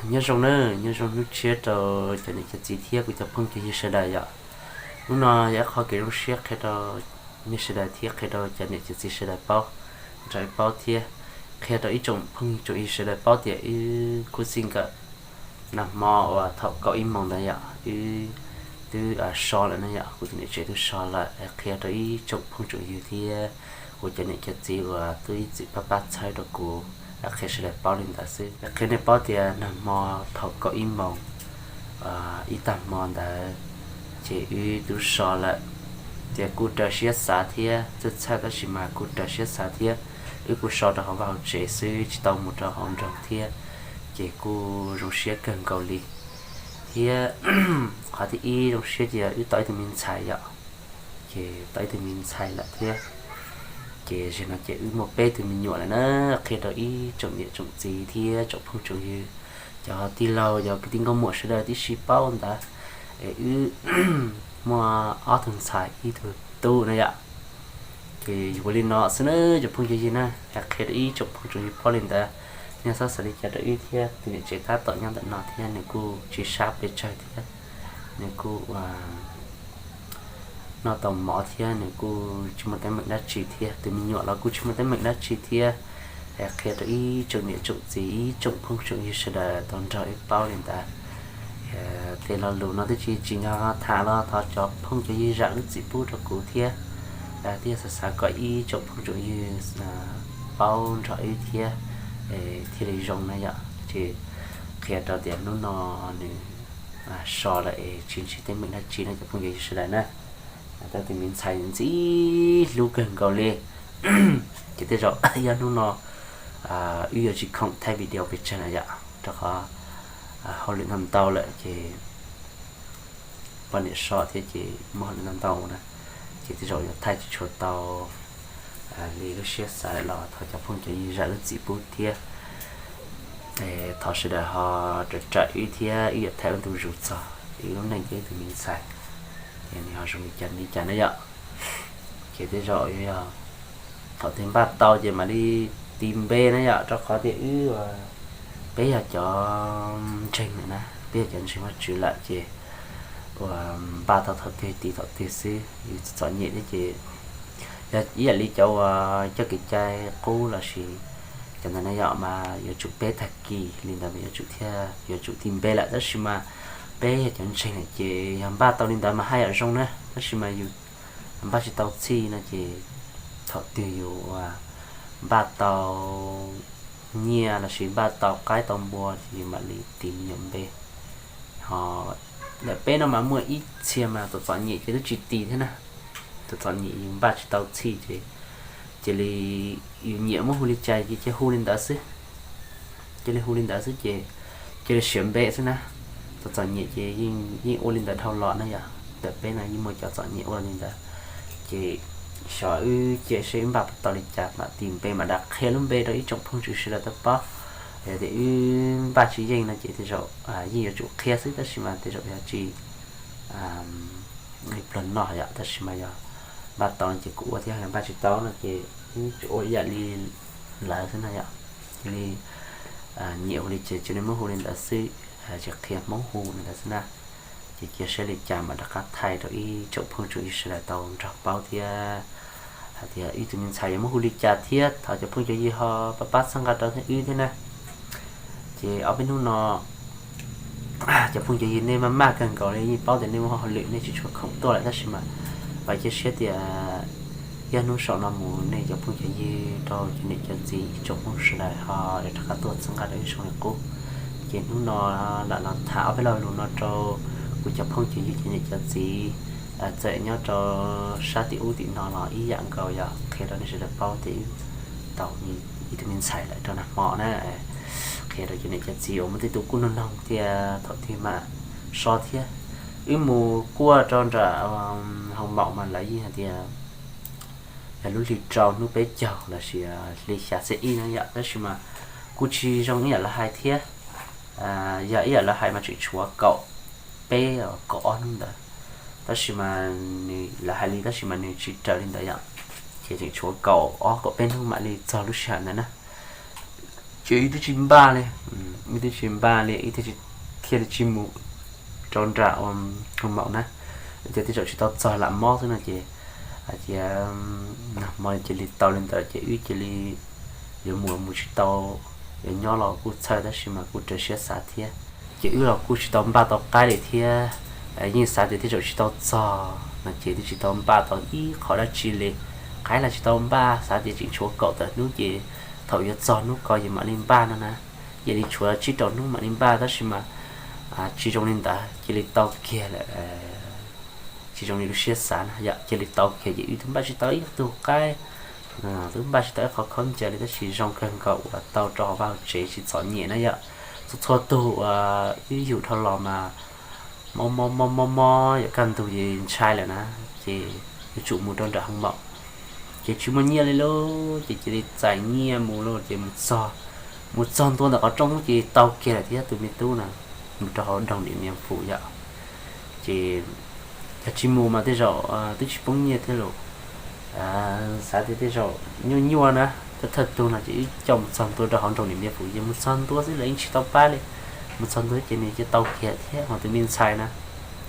Nyob zoo nawb, nyob zoo hnub tshiab rau cov niam cov txiv thiab kuv cov phooj cov ywg sawv daws yom. Hnub no yog ib qho kev zoo siab qhia rau nej sawv daws thiab qhia rau cov niam cov txiv sawv daws paub, nrog wb paub thiab qhia rau ib tsoom phooj tsoom ywg sawv daws paub tias wb kuj txij nkawm nag hmo uas thaum kaum ib moos ntawd yom, wb twb so lawm na yom, kuv tus niam tsev twb so lawm. Qhia rau ib tsoom phooj tsoom ywg thiab kuv cov niam cov txiv uas twb ib txwm pab pab txhawb rau kuv, qhia sawv daws paub li ntawd xwb. Qhia nej paub tias nag hmo thaum kaum ib moos ib tag hmo ntawd ces wb twb so lawm. Tias kuj raws siab xav thiab, txawj txhawj tab sis mas kuj raws siab xav thiab. Wb kuj so rau hauv vaj hauv tsev xwb, tsis tau mus rau hauv nroog thiab, ces kuj zoo siab kawg nkaus li. Thiab qhov thib ib zoo siab ces wb tau ib tug me ntxhais yom, ces tau ib tug me ntxhais lawm thiab. Ces zaum no ces wb muaj peb tug me nyuam lawm na. Qhia rau ib tsoom niam tsoom txiv thiab tsoom phooj tsoom ywg, cov tij laug, cov kwv tij nkauj muam sawv daws tib si paub ntawd, es wb muaj ob tug ntxhais ib tug tub na yom. Ces yuav ua li no xwb na cov phooj cov ywg na, qhia rau ib tsoom phooj tsoom ywg paub li ntawd. Nej txhob xav li cas rau wb thiab, tus niam tsev tab tom nyob ntawm no thiab nws kuj tsis sab pes tsawg thiab, nws kuj ua noj tau mov thiab nws kuj tsis muaj teeb meem dab tsi thiab, tus me nyuam los kuj tsis muaj teeb meem dab tsi thiab. Qhia rau ib tsoom niam tsoom txiv ib tsoom phooj tsoom ywg sawv daws tau nrog wb paub li ntawd. Tej lo lus no twb tsis tsim nyog tham los thov cov phooj cov ywg zam lub txim pub rau kuv thiab. Twb yog xav xav kom ib tsoom phooj tsoom ywg paub nrog wb thiab, thiaj li zoo na yom. Ces qhia rau tias hnub no nws so lawm es tsis ntsib teeb meem dab tsi no cov phooj cov ywg sawv daws na. Tau tus me ntxhais ntxim hlub kawg nkaus li. Ces tej zaum yog hnub no wb yuav tsis khoom thaij video pes tsawg na yom, rau qhov hauj lwm ntau ntau lawm ces poj niam so thiab ces muaj hauj lwm ntau ntau na, ces tej zaum yuav thaij tsis tshua tau li lub siab xav lawm los thov cov phooj cov ywg zam lub txim pub thiab. Thov sawv daws ho raws raws wb thiab wb yuav thaij ua ntu zus txog wb lub neej thiab tus me ntxhais, nws ho zoo li cas li cas na yom. Ces tej zaum yog thaum twg npaj tau ces mam li tis npe na yom, rau qhov tias wb peb yog cov ntseeg lawm na, peb yog cov ntseeg Vajtswv lawm ces ua npaj tau thaum twg tis thaum twg xwb, yus txom nyem thiab ces yog ib yam li cov uas coj kev cai qub lossis cov ntawd na yom, mas yuav tsum peb tag kis li ntawd mas yuav tsum thiaj yuav tsum tis npe lawm. Tab sis mas peb yog cov ntseeg lawm ces yog npaj tau li ntawd mas haj yam zoo na, tab sis mas yus npaj tsis tau txhij no ces thaum twg yus ua npaj tau nyiaj lossis npaj tau qaib tau npua ces yus mam li tis me nyuam npe. Ho ntawm peb no mas muaj ib txhia mas txom txom nyem ces twb tsis tis thiab na. Txom txom nyem yus npaj tsis tau txhij ces cia li yus nyiam muab hu li cas ces cia hu li ntawd xwb. Cia li hu li ntawd xwb ces cia li siav npe xwb na. Txom txom nyem ces yeej ua li ntawd dhau los na yom. Ntawm peb no yeej muaj cov txom nyem ua li ntawd. Ces xyov wb cia seb wb npaj puas tau li cas mam tis npe mam rov qhia lub npe rau ib tsoom phooj ywg sawv daws tau paub. Yog tias wb npaj tsis yeej no ces tej zaum yeej yuav tsum qhia xwb, tab sis mas tej zaum yog tsis pluag no yom, tab sis mas yog npaj tau no ces kuv ua thiab, yog npaj tsis tau no ces wb tsuas ua ib yam li lawv xwb na yom. Cia li nyiam hu li ces cia li muab hu li ntawd xwb, tsis qhia Hmoob hu li ntawd xwb na. Ces cia seb li cas mam rov qab thaij rau ib tsoom phooj tsoom ywg sawv daws tau nrog paub thiab hais tias wb tus me ntxhais yuav muab hu li cas thiab thov cov phooj cov ywg ho pab pab txhawb nqa rau wb thiab na. Ces ob peb hnub no cov phooj cov ywg nej maj maj kawg nkaus li, yeej paub tias nej muaj hauj lwm nej tsis tshua khoom tuaj lawm, tab sis mas vam cia siab tias yog hnub saum no mus nej cov phooj cov ywg rau cov niam cov txiv ib tsoom Hmoob sawv daws ho rov qab tuaj txhawb nqa rau wb zoo li qub. Ces hnub no lam los tham ob peb lo lus no rau kuv cov phooj cov ywg cov niam cov txiv, txawm nyob rau sab tim ub tim no los ib yam nkaus, yog qhia rau nej sawv daws paub tias wb tau ib tug me ntxhais lawm rau nag hmo na. Qhia rau cov niam cov txiv uas muaj tej tus kuj noog noog tias thaum twg mam so thiab. Wb mus kuaj rau nram hoo maum mas lawv yeej hais tias yog lub hli rau hnub peb caug lossis hli xya xiab ib na yom, tab sis mas kuj tsis zoo ib yam lawv hais thiab. Yog ib yam lawv hais mas tseem tshuav kaum peb kaum ob hnub ntawd, tab sis mas nws, lawv hais li tab sis mas nws tsis raws li ntawd yom. Ces tseem tshuav kaum ob kaum peb hnub mam li txog lub sij hawm ntawd na. Ces wb twb tsis npaj li, wb twb tsis npaj li, wb thiaj li tsis mus rau nram ua hoo maum na, ces tej zaum tsis tau txog lam mob xwb no ces hais tias nag hmo cia li tau li ntawd ces wb cia li yuav mus mus tsis tau, yuav nyob los kuj txhawj tab sis mas kuj raws siab xav thiab. Ces wb los kuj tsis tau npaj tau qaib li thiab, yeej xav tias tej zaum tsis tau txog no ces twb tsis tau npaj tau ib qho dab tsi li. Qaib los tsis tau npaj, xav tias tseem tshuav kaum tawm hnub ces thaum yuav txog hnub ko ces mam li npaj no na. Cia li tshuav tsib rau hnub mam li npaj tab sis mas tsis zoo li ntawd, cia li tau kiag lawm. Tsis zoo li lub siab xav na yom, cia li tau kiag ces wb twb npaj tsis tau ib tug qaib, twb npaj tsis tau ib qho khaub ncaws li tab sis zoo kawg nkaus uas tau rau hauv vaj hauv tsev tsis txom nyem na yom. Txhua txhua tug uas wb yug dhau los mas mob mob mob mob mob yuav kaj ntug ces ntshai lawm na, ces yuav tsum mus rau nram hoo maum. Ces tsis muaj nyiaj li lauj, ces cia li txais nyiaj mus lauj, ces mus txog, mus txog ntua ntawm qhov rooj ces tau kiag lawm thiab tus me tub na, mus rau hauv nroog Dim Mias Fum yom. Ces yog tsis mus mas tej zaum twb tsis poob nyiaj thiab lauj. Xav tias tej zaum nyuaj nyuaj na, thawj thawj tug no ces wb coj mus txog ntua rau hauv nroog Dim Mias Fum ces mus txog ntua xwb lawv yeej tsis tau pab li. Mus txog ntua ces nws cia tau kiag thiab ho tus me ntxhais na,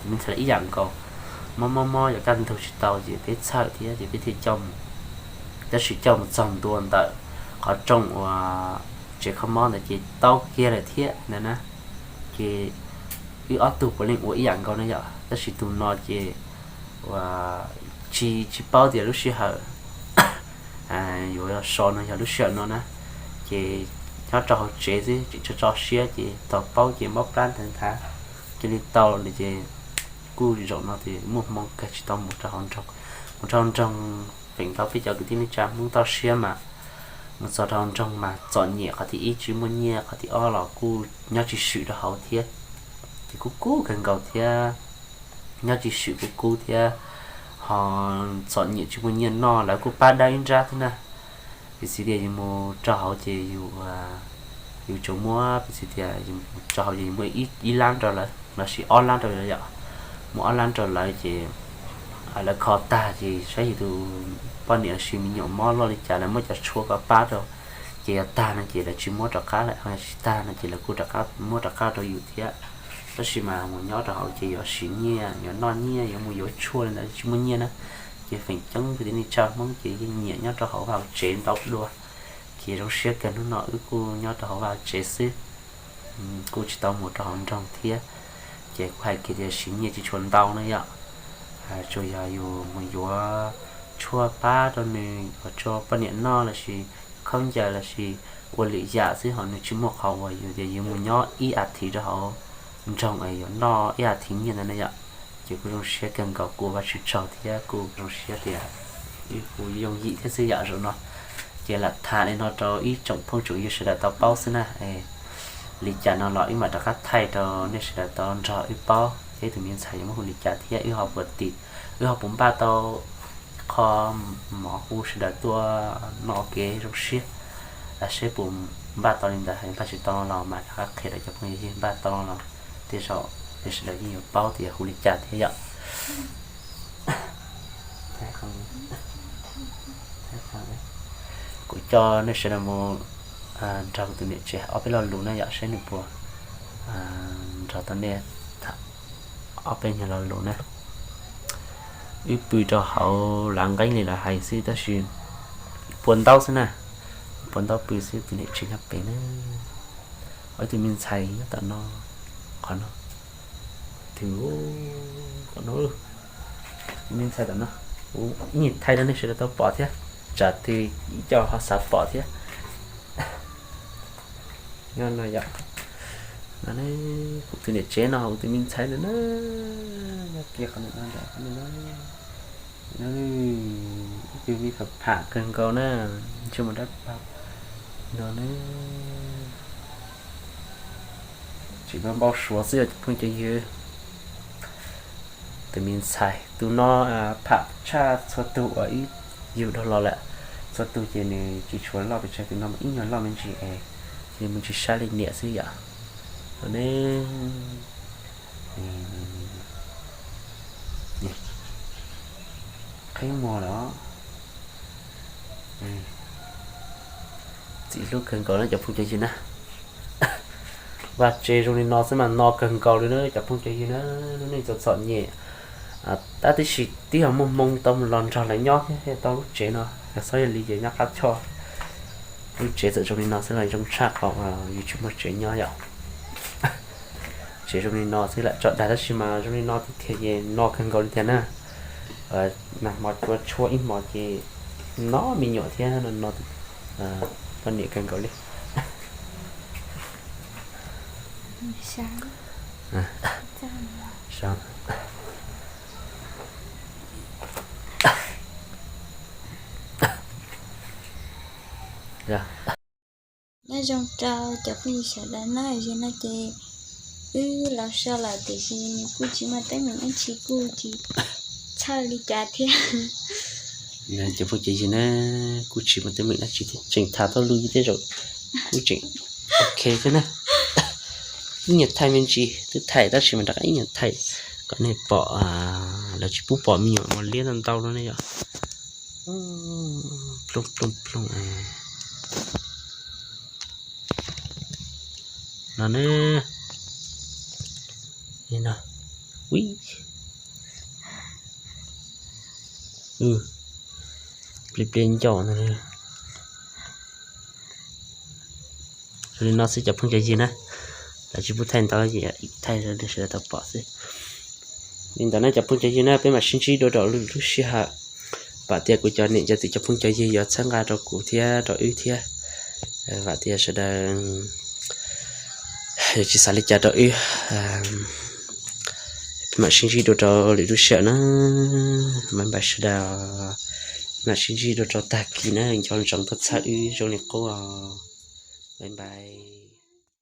tus me ntxhais los ib yam nkaus, mob mob mob yuav kaj ntug tsis tau ces peb txhawj thiab ces peb thiaj coj mus. Tab sis coj mus txog ntua ntawm qhov rooj uas tsev kho mob ntawd ces tau kiag lawm thiab ntawd na. Ces wb ob tug puav leej ua ib yam nkaus na yom, tab sis tus no ces uas tsis tsis paub tias lub sij hawm yuav so no yog lub sij hawm no na, ces nyob rau hauv tsev xwb tseem tso tso siab ces tau paub ces mob plab ntawd nthav cia li tau li ces kuj zaum no ces muaj hmoo kawg tsis tau mus rau hauv nroog. Mus rau hauv nroog feem ntau peb cov kwv tij neej tsa Hmoob toj siab mas mus txog rau hauv nroog mas txom nyem qhov thib ib tsis muaj nyiaj, qhov thib ob los kuj nyob tsis swm rau hauv thiab, ces kuj kub kawg nkaus thiab, nyob tsis swm kuj kub thiab, ho txom nyem tsis muaj nyiaj noj lawv kuj pab dawb ib nrab thiab na. Piv txwv tias yus mus rau hauv ces yus, yus tsuas muab, piv txwv tias yus rau hauv ces yus muab ib lab rau lawv lossis ob lab rau lawv yom, muab ob lab rau lawv ces lawv kho tag ces saib yus tus poj niam lossis me nyuam mob loj li cas lawv muab cov tshuaj ko pab rau, ces yog tag no ces lawv tsis muab rov qab lawm, ho yog tsis tag no ces lawv kuj rov qab muab rov qab rau yus thiab. Tab sis mas mus nyob rau hauv ces yuav siv nyiaj, yuav noj nyiaj, yuav mus yuav tshuaj li ntawd tsis muaj nyiaj na. Ces feem coob kwv tij neej tsa Hmoob ces yeej nyiam nyob rau hauv vaj hauv tsev ntau dua. Ces zoo siab kawg hnub no wb kuj nyob rau hauv vaj hauv tsev xwb, kuj tsis tau mus rau hauv nroog thiab. Ces kuj hais kiag tias siv nyiaj tsis tshua ntau na yom, tsuas yog yus mus yuav tshuaj pab rau nws, yuav tshuaj poj niam noj lossis khaub ncaws lossis ua lwm yam xwb, ho nws tsis muaj qhov uas yus tias yus mus nyob ib as thiv rau hauv nroog es yuav noj ib as thiv nyiaj ntawd na yom. Ces kuj zoo siab kawg nkaus, kuj ua Vajtswv tsaug thiab kuj zoo siab tias wb kuj yooj yim thiab xwb yom zaum no. Ces lam tham li no rau ib tsoom phooj tsoom ywg sawv daws tau paub xwb na. Li cas no los wb mam rov qab thaij rau nej sawv daws tau nrog wb paub thiab tus me ntxhais yuav muab hu li cas thiab wb ho puas tim, wb ho puas npaj tau qho mov hu sawv daws tuaj noj kev zoo siab, seb puas npaj tau li ntawd. Npaj tsis tau los mas rov qab qhia rau cov phooj ywg, npaj tau los tej zaum nej sawv daws yeej yuav paub tias hu li cas thiab yom. Kuv coj nej sawv daws mus nrog kuv tus niam tsev ob peb lo lus na yom, seb nws puas nrog tau nej tham ob peb nyuag lo lus na. Wb pw rau hauv lav nqeeb li lawv hais xwb tab sis puas ntaub xwb na, puas ntaub pw xwb, tus niam tsev nyob pem na. Ib tug me ntxhais nyob tom no, qhov no, tus, qhov no, tus me ntxhais tom no, kuv ib nyuag thaij rau nej sawv daws tau pom thiab, tsam twg ib co ho xav pom thiab. Nyob no yom, no ne, kuv tus niam tsev no, kuv tus me ntxhais no na, nyob kiag qhov no, qhov no, ib tug me pham pham kawg nkaus na, ntsej muag dawb paug no na. Tseem npau suav xwb os cov phooj cov ywg. Tus me ntxhais tus no pham tshaj txhua tug uas wb yug dhau los lawm. Txhua tug ces nws tsis tshua loj pes tsawg, tus no mas ib nyuag loj me ntsis es, ces nws mus tsis saib li niam xwb yom. Ne, qhib muag lawm. Txiv hlub kawg nkaus na cov phooj cov ywg na. Vaj tsev zoo li no xwb mas no kawg nkaus li na cov phooj cov ywg na. Lub neej txom txom nyem, tab tib si tib ho muaj hmoo tau mus los nrog lawv nyob thiab tau lub tsev no, yog txhob yog li ces nyob qab choj. Lub tsev txawm zoo li no xwb los zoo tshaj qhov yus tsis muaj tsev nyob yom. Tsev zoo li no xwb lam tso dag tab sis mas zoo li no tiag tiag ces no kawg nkaus li tiag na. Nag hmo ua tshuab ib hmos ces no me nyuam thiab no, poj niam kawg nkaus li. Nyob zoo rau cov phooj ywg sawv daws na, zaum no ces wb los so lawm tiam sis nws kuj tsis muaj teeb meem dab tsi, kuj tsis txhawj li cas thiab. Cov phooj cov ywg na, kuj tsis muaj teeb meem dab tsi thiab, tseem tham tau lus thiab zaum kuj tseem ok thiab na. Ib nyuag thaij me ntsis twb thaij tab sis mas rov qab ib nyuag thaij kom nej pom, lawv tsis pub pom me nyuam mos liab ntau ntau no ne yom. Plooj plooj plooj no na. Ui, plig plig ncauj no. Zoo li no xwb cov phooj cov ywg na, lawv tsis pub thaij ntau ces thaij sawv daws tau pom xwb. Li ntawd na cov phooj cov ywg na, peb mam sib ntsib dua rau lwm lub sij hawm. Vam tias kuv cov niam cov txiv cov phooj cov ywg yuav txhawb nqa rau kuv thiab rau wb thiab. Vam tias sawv daws yuav tsis xav li cas rau wb. Peb mam sib ntsib dua rau lwm lub sij hawm na. Bye bye sawv daws. Peb mam sib ntsib dua rau tag kis na, nco ntsoov tuaj txhawb wb zoo li qub os. Bye bye.